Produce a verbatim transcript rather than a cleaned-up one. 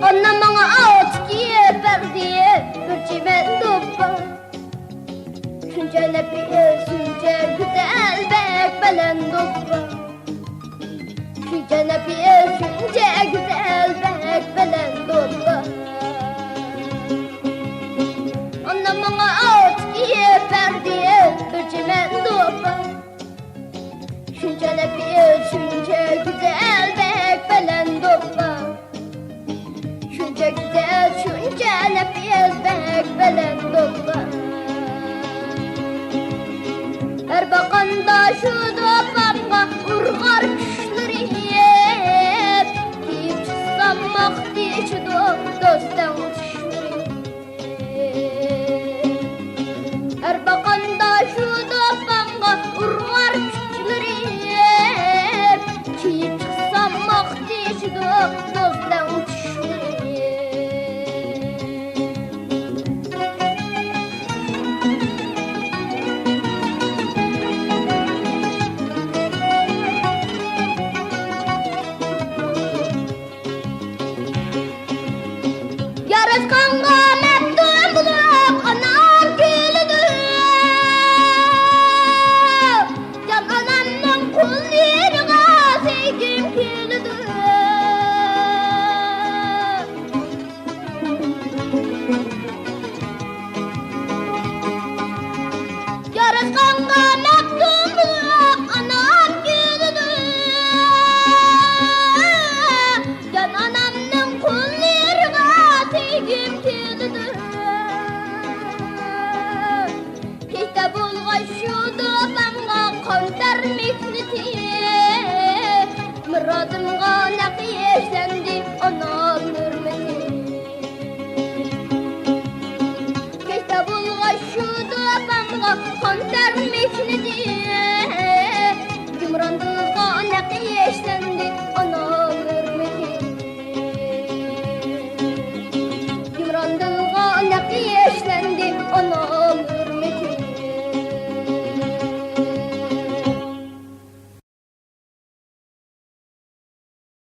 ئانام ماڭا ئاتىكى بەردى، بىر چىمەن دوپپا. شۇنچە نەپىس، شۇنچە گۈزەل، بەك بەلەن دوپپا. شۇنچە نەپىس، شۇنچە گۈزەل، بەك بەلەن دوپپا. ئانام ماڭا ئاتىكى بەردى، بىر چىمەن دوپپا. شۇنچە نەپىس، شۇنچە گۈزەل، بەك بەلەن دوپپا. شۇنچە گۈزەل، شۇنچە نەپىس، بەك بەلەن دوپپا. ھەر باققاندا شۇ دوپپامغا ئۇرغار كۈچلىرىم. كىيىپ چىقسام ماختىشىدۇ دوستۇڭ چۈشلىرىم. ھەر باققاندا شۇ دوپپامغا ئۇرغار كۈچلىرىم. كىيىپ چىقسام ماختىشىدۇ دوستۇڭ چۈشلىرىم. ياراتقانغا